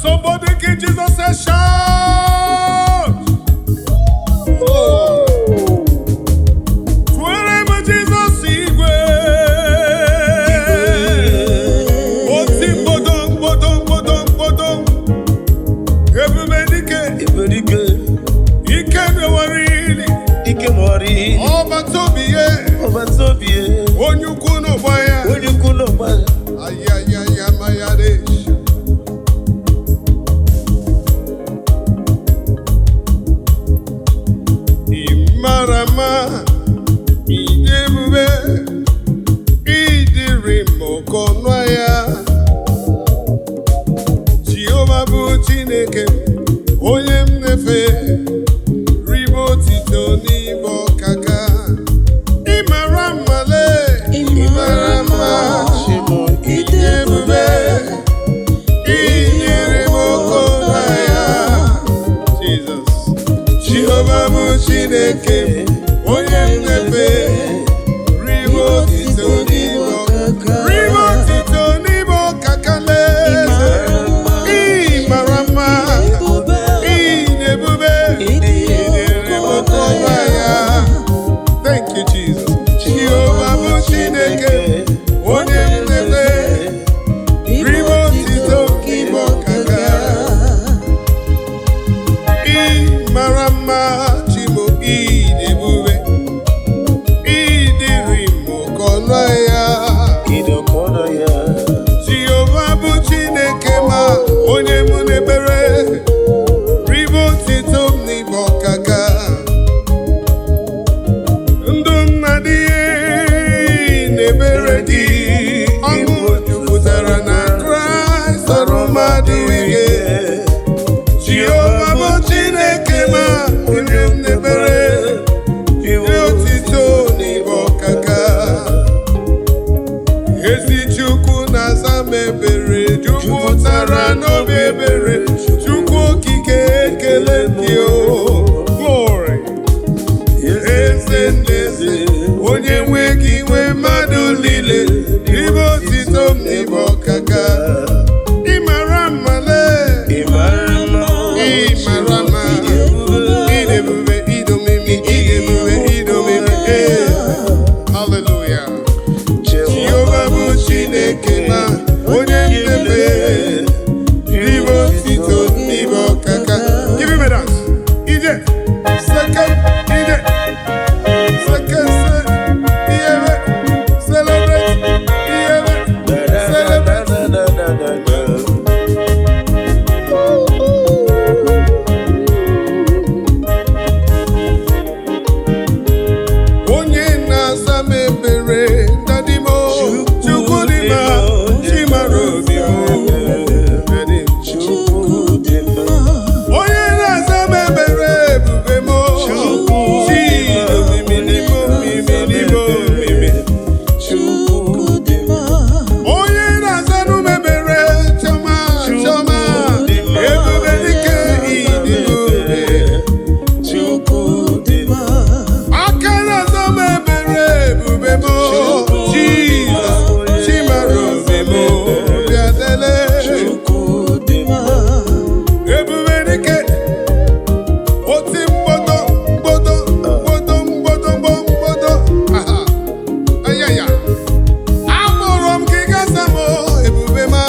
Somebody give Jesus a shout. Oh. Tụọrọ m Jizọs igwe. Oti mgbodo mgbodo mgbodo mgbodo. Ebube dike, Ebube ike mewara ili. ike mọrọ ihe. Ọbata obi ya, Ọbata obi ya. Onye ukwu n'ụgbọ ya. Onye ukwu n'ọgba ya. Ayayayamayadesh. Ị mara mma, ị dị ebube, ịdịrị m oke ọnụ ahịa. Jehova bụ Chineke m, onye m na-efe, ribe otito n'ịbụ ọkaka. Ị mara mma lee, ị mara mma, Chimo ị dị ebube, ị nyere m oke ọnụ ahịa. Jesus. Jehova bụ Chineke m, onye m na-efe, ribe otito n'ịbụ ọkaka. Ribe otito n'ịbụ ọkaka n'eze. Ị mara mma, ị dị ebube, ị nyere m oke ọnụ ahịa. Thank you, Jesus. Jehova bụ Chineke m, onye m na-efe, ribe otito n'ịbụ ọkaka. Ị mara mma, Chimo, ị dị ebube, ị dịrị m oke ọnụ ahịa. Ịdị oke ọnụ ya. Jehova bụ Chineke ma onye mụ na-ekpere, ribe otito m n'ịbụ ọkaka. Ndụ m na-adịghị n'ebere gị, ọṅụ jupụtara na Kraịst ọrụ m adịghị ike. Jehova bụ Chineke ma onye m na-ekpere, ribe otito n'ịbụ ọkaka. Ezi Chukwu na-aza m ebere, jupụtara n'obi ebere, Chukwu okike ekele gị o. Glory. Eze ndị eze, onye nwe gị nwe mmadụ niile, ribe otito m n'ịbụ ọkaka. Ị mara mma lee, Ị mara mma. Ị mara mma, ịdị ebube, ịdị omimi, ịdị ebube, ịdị omimi, ee. Hallelujah. Jehova bụ Chineke ma onye mmepe, ribe otito n'ịbụ ọkaka. Give him a dance. Ije, second, ije, second, se, iyebe, celebrate, iyebe, celebrate. Onye na-aza m ebere, Daddy mo, Chukwu dị mma, Chimara obi m, Daddy m. Onye na-aza m ebere ebube m, Chi omimi n'ime omimi n'ime omimi. Onye na-aza m ebere, Chiọma, Chiọma, ebube dike ịdị ebube. Aka na-aza m ebere ebube m, Jizọs, Chimara obi m, bịa lelee. Ebube dike, oti mgbodo, mgbodo, mgbodo, mgbodo, mgbodo, aha, ayaya. Akpọrọ m gị gaza m, ebube m a.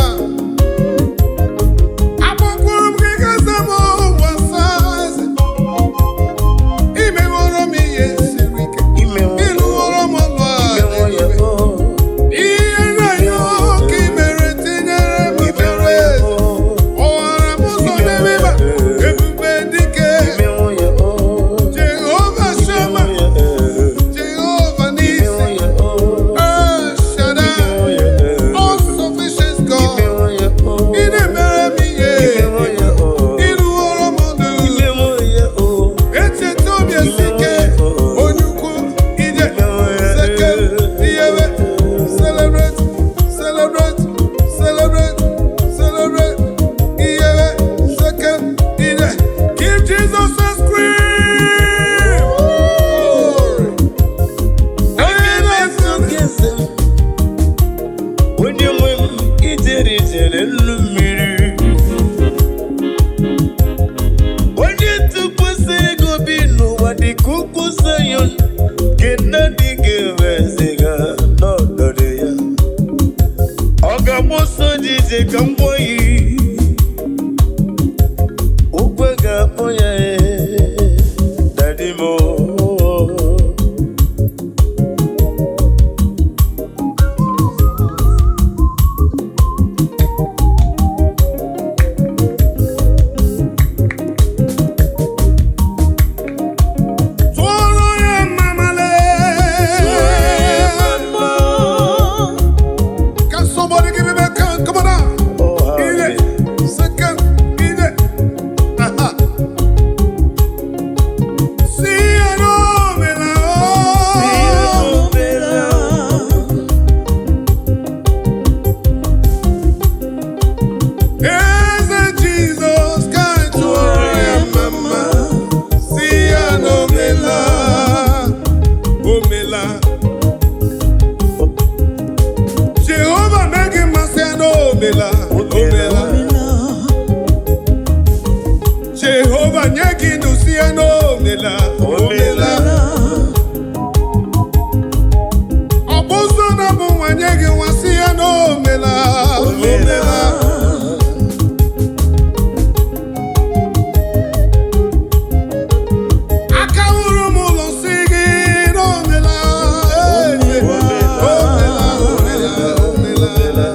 Akpọkwuru m gị gaza m, gbasa eze. Imeworo m ihe siri ike. Ịlụworo m ọlụ a dị ebube. Ihe na-enye ka i mere tinyere m chere eze. Ọwara m ụzọ n'ebe ịba, ebube dike. Jehova Shama, Jehova Nisi, El Shaddai, all sufficient God. Ị na-emere m ihe, ịrụọrọ m ọdụ. Echeta obi esi ike, onye ukwu, ije, seke, iyebe, celebrate, celebrate, celebrate, celebrate, iyebe, seke, ije. Give Jesus a scream! Glory. Onye na-esi Onye nwe m ijere ijere nnu mmiri. Agba ọsọ dị ije ka m gwọ yi. Ukwe ga-akpọ ya ee, Daddy mo. Tụọrọ ya mma lee. Can somebody give him a count? Come on now. Oh, Ide, hallelujah. second, ide. Aha. Si ya no me la o. Eze Jizọs ka anyị tụọrọ ya mma mma. Si ya no me la. O me la. Jehova mee gị mma si ya no me la. O me la. Jehova nye gị ndụ si ya no me la. O me la. Ọ bụ ụzọ na bụ nwa nye gị nwa si ya na o mela o mela. Aka wuru m ụlọ si gị na o mela ee, o mela o mela o mela.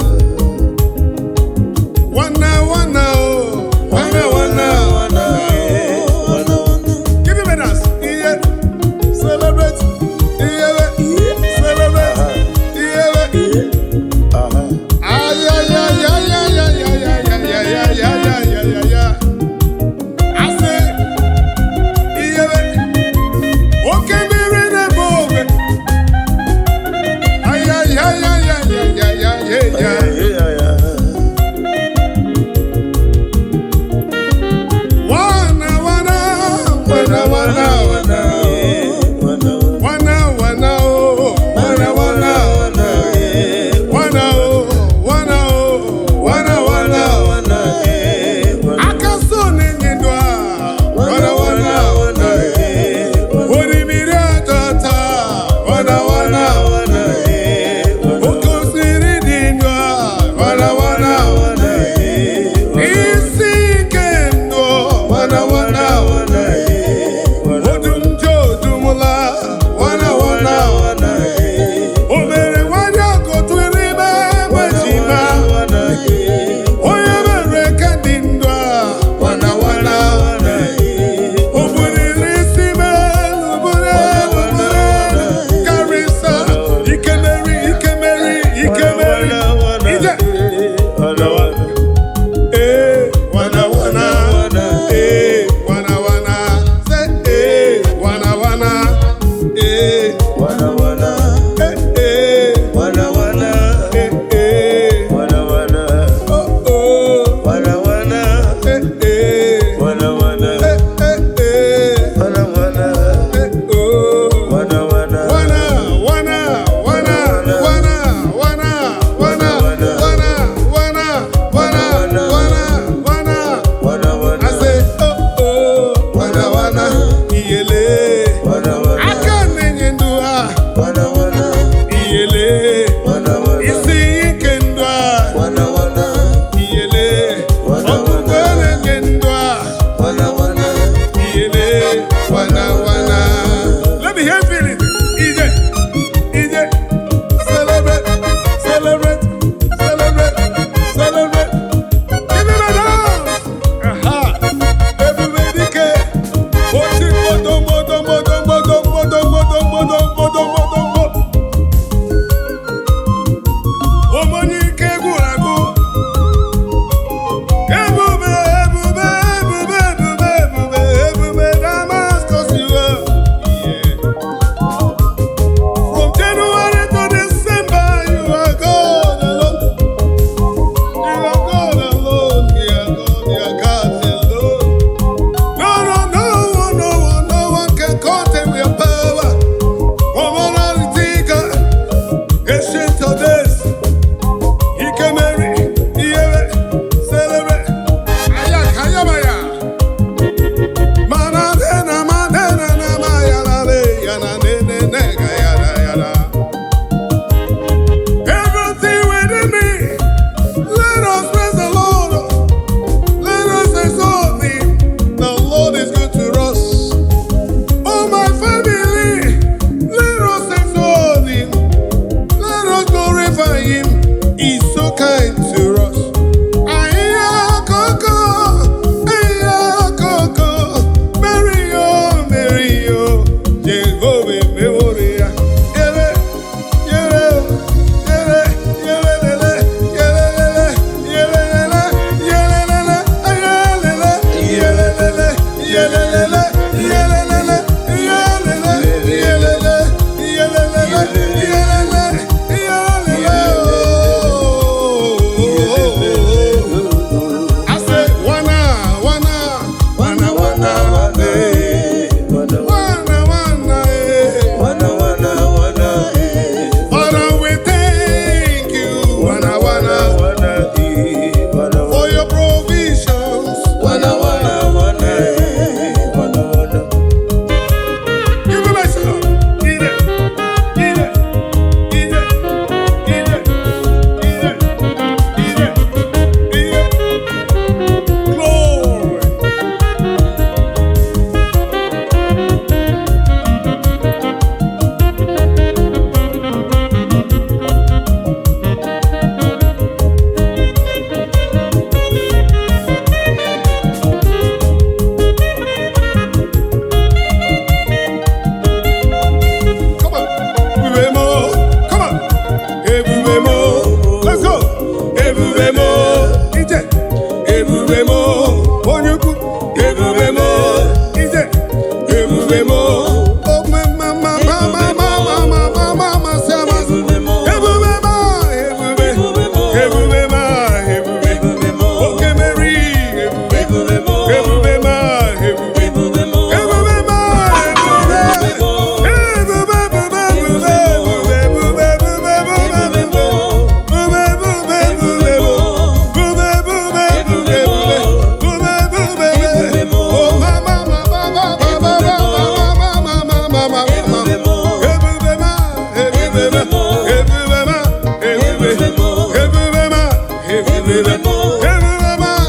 Ebube m,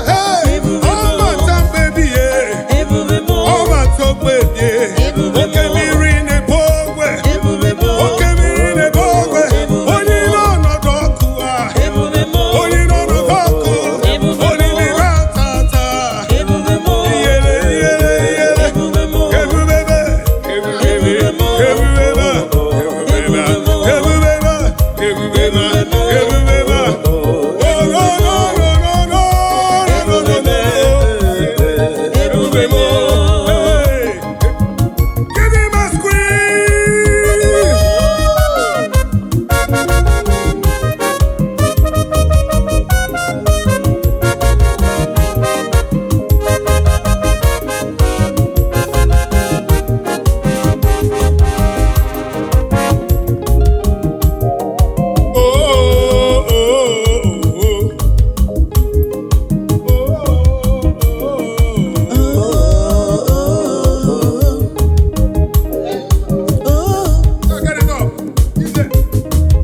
hey! Ọbata mbebie, ọbata ogbebie, oke mmiri na-ebu ogwe, oke mmiri na-ebu ogwe, onye n'ọnọdụ ọkụ a, onye n'ọnọdụ ọkụ, onye n'ime atata, iyele iyele iyele, ebubebe, ebubebe, ebubebe, ebubebe, ebubebe, ebubebe, oh no no no no no no no no, ebube m, hey! Give him a squeeze! Oh, oh, oh, oh. Oh, oh, oh. Get it up.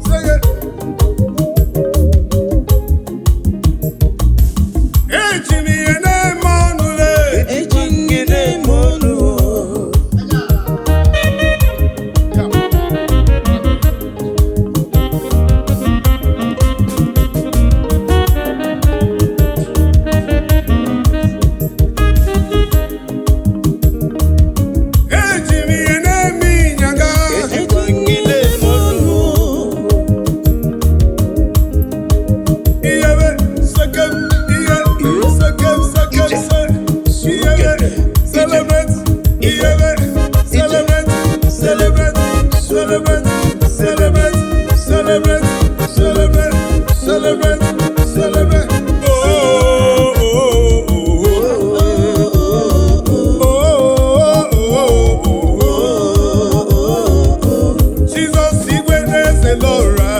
Sing it. Eji m ihe na-eme ọnụ le. Eji m ihe na-eme ịnyaga. Iyebe, sekem, iye, sekem, sekem, se. Iyebe, celebrate, iyebe, celebrate, celebrate, celebrate, celebrate, celebrate, celebrate, celebrate, celebrate. Oh, oh, oh, oh. Oh, oh, oh, oh. Jesus igwe na-eze lọra.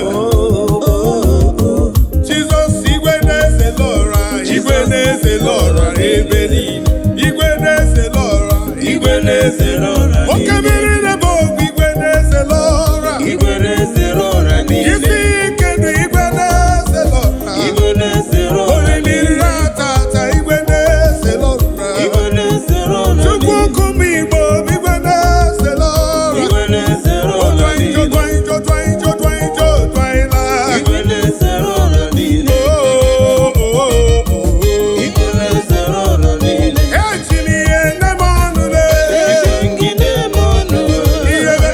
Jesus igwe na-eze lọra, igwe na-eze lọra ebe niile. Igwe na-eze lọra, igwe na-eze lọra. Oke mmiri na-ebe ogwu igwe na-eze lọra. Isi ike na igwe na-eze lọra. Orimiri na-ata ata igwe na-eze lọra. Chukwu nkume Igbo igwe na-eze lọra. Otwanjo twanjo twanjo twanjo twanla. Oh, oh, oh, oh. Eji m ihe nne m ọnụ le. Iyebe,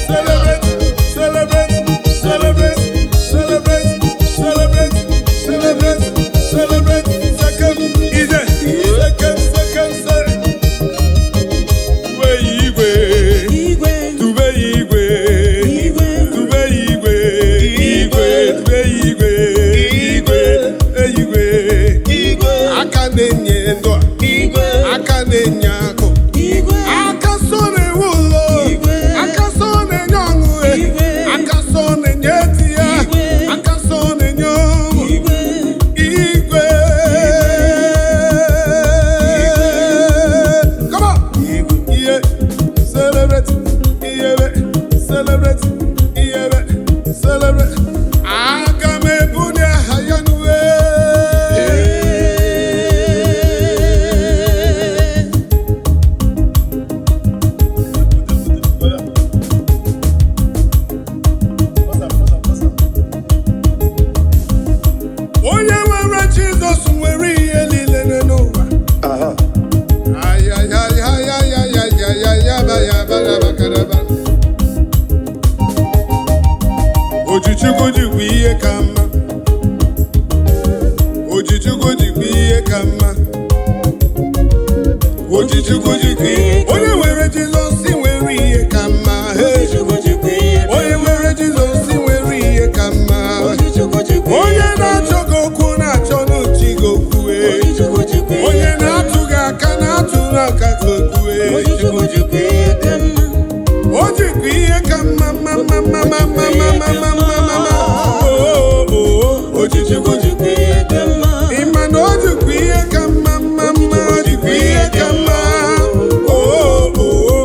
celebrate, celebrate, celebrate, celebrate, celebrate, celebrate, celebrate. Sekem, ije, sekem, sekem, se. Tube igwe, tube igwe, tube igwe, igwe, tube igwe, igwe, igwe. Aka na-enye ndụ a, aka na-enye akụ. Aka so na-ewu ụlọ, aka so na-enye ọṅụ, aka so na-enye di ya, aka so na-enye ụmụ. Igwe. Come on. Iye, celebrate, iyebe, celebrate, iyebe, celebrate. Aga m ebuli aha ya n'uwe. Onye nwere Jizọs nwere ihe niile n'ụwa. Ayayayayayayayayayaba. Ojichukwu jikwa ihe ka mma. Ojichukwu jikwa ihe ka mma. Ojichukwu jikwa ihe. Onye nwere Jizọs nwere ihe ka mma. Hey. Onye nwere Jizọs nwere ihe ka mma. Onye na-achọ gị okwu na-achọ n'ochi gị okwu. Onye na-atụ gị aka na-atụrụ aka gị okwu. O jikwa ihe ka mma mma mma mma mma mma mma mma mma mma mma. Oo, oo, Ojichukwu jikwa ị ma na o jikwa ihe ka mma mma mma, o jikwa ihe ka mma. Oo, oo,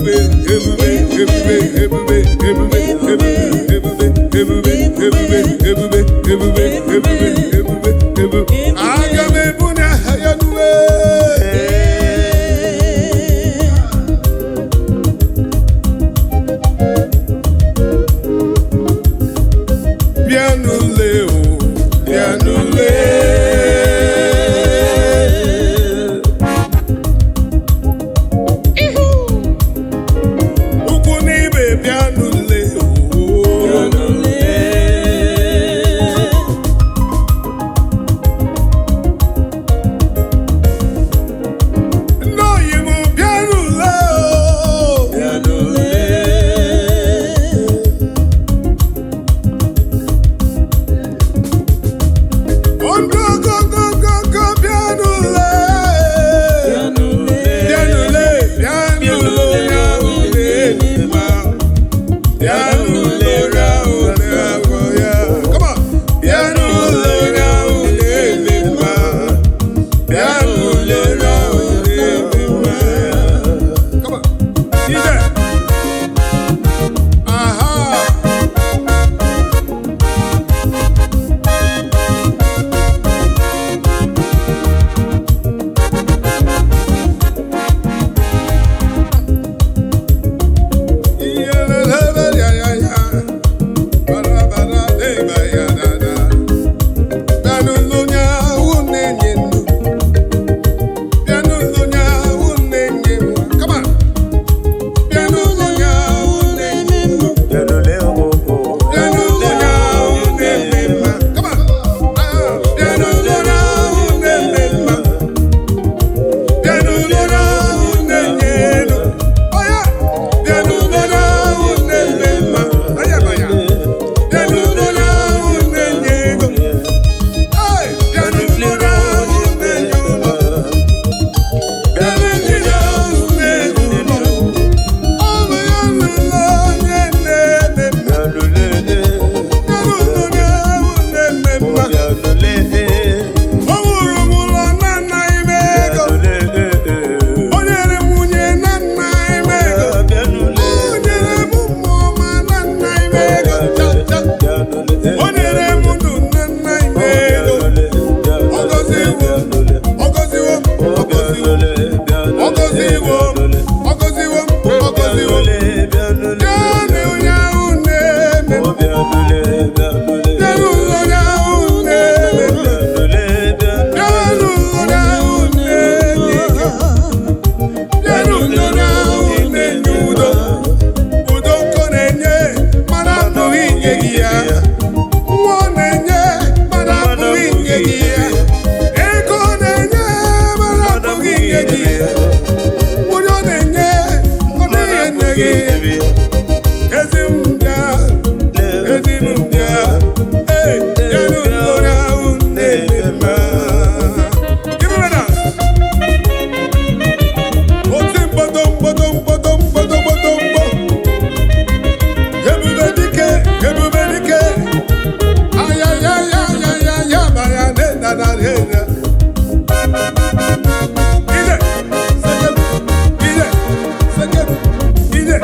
Ebube, ebube, ebube, ebube, ebube, ebube, ebube, ebube, ebube, ebube, ebube, ebube, ebube, ebube. Aga m ebu n'aha ya n'uwe. Bịanụ lee o, bịanụ lee. Ukwu n'ibe bịanụ lee o. Ndị oyi m bịanụ lee o. Ogogogogogo bịanụ lee. Bịanụ lee, bịanụ lee ahụ na-enye mma. Bịanụ lee ahụ na-agwọ ya. Come on. Bịanụ lee ahụ na-eme mma. Bịanụ lee ahụ na-eme mma. Come on. Ije. Aha. O wuru m ụlọ na nnaghị m ego. O nyere m nwunye na nnaghị m ego. O nyere m ụmụ ọma na nnaghị m ego. Cha, cha. O nyere m ndụ na nnaghị m ego. Ọ gọziwo m, ọ gọziwo m, ọ gọziwo m, ọ gọziwo m, ọ gọziwo m, ọ gọziwo m. Bịanụ onye ahụ na-eme m. Bịanụ onye ahụ na-eme m. Bịanụ onye ahụ na-enye ike. Bịanụ onye ahụ na-enye udo. Udo nkọ na-enye mana apụghị inye gị ya. Nwa ọ na-enye mana apụghị inye gị ya. Ego ọ na-enye mana apụghị inye gị ya. Onye ọ na-enye ọ dịghị enye gị ya. Ezi m bịa, ezi m bịa. Ee, bịanụ onye ahụ na-eme mma. Give me that. Oti mkpọtọ mkpọtọ mkpọtọ mkpọtọ mkpọtọ mkpọ. Ebube dike, ebube dike. Ayayayayaya baya ne na na ne na. Ije, sekem, ije, sekem, ije.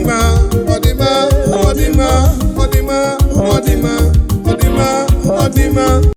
Ọdịmma, ọdịmma, ọdịmma, ọdịmma, ọdịmma, ọdịmma, ọdịmma.